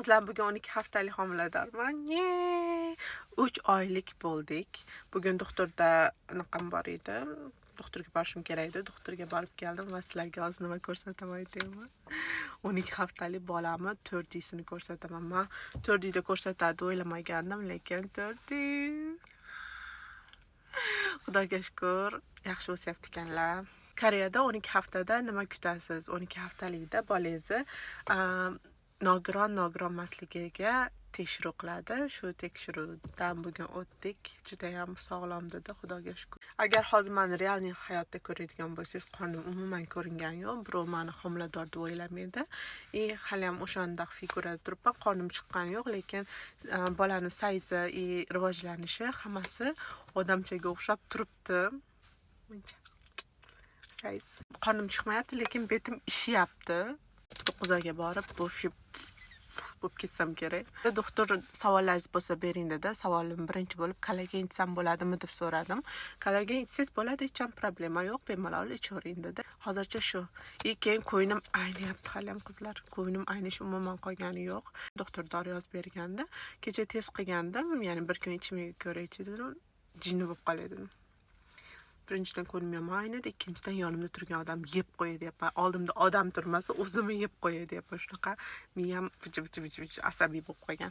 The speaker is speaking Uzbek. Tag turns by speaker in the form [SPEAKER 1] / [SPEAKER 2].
[SPEAKER 1] Qizlar, bugun 12 haftalik homiladorman. Ye! 3 oylik bo'ldik. Bugun doktorda anaqam bor edi. Doktorga borishim kerak edi. Doktorga borib keldim va sizlarga hozir nima ko'rsataman, aytaymi? 12 haftalik bolamni 4D'sini ko'rsataman. Man 4D'da ko'rsatadi o'ylamagandim, lekin 4D. Xudoga shukur, yaxshi o'syapti ekanlar. Koreyada 12 haftada nima kutasiz? 12 haftalikda bolangizni nogiron nogironmasligiga tekshiruv qiladi. Shu tekshiruvdan bugun o'tdik. Judayam sog'lom dedi, Xudoga shukur. Agar hozir mani реальный hayotda ko'radigan bo'lsangiz, qornim umuman ko'ringani yo'q. Birov mani homilador deb o'ylamaydi. И haliyam o'shandaq figurada turibman. Qornim chiqqani yo'q, lekin bolani size и rivojlanishi hammasi odamchaga o'xshab turibdi. Buncha size. Qornim chiqmayapti, lekin betim ishyapti. 9 oyga borib, вообще bo'lib ketsam kerak. Doktor "Savollaringiz bo'lsa, bering", dedi. Savolim birinchi bo'lib "Kollagen ichsam bo'ladimi?" deb so'radim. "Kollagen ichsangiz bo'ladi, hech ham problema yo'q, bemalol ichavering", dedi. Hozircha shu. И keyin ko'nglim ayniyapti haliyam, qizlar. Ko'nglim aynish umuman qolgani yo'q. Doktor dori yozib bergandi. Kecha test qilgandim, ya'ni bir kun ichmay ko'raychi dedim. Jinni bo'lib qolay dedim. Birinchidan, ko'nglim yomon aynidi, ikkinchidan, yonimda turgan odam yeb qo'yay deyapman. Oldimda odam turmasa, o'zimni yeb qo'yay deyapman. Shunaqa miyam vich vich vich vich asabiy bo'lib qolgan.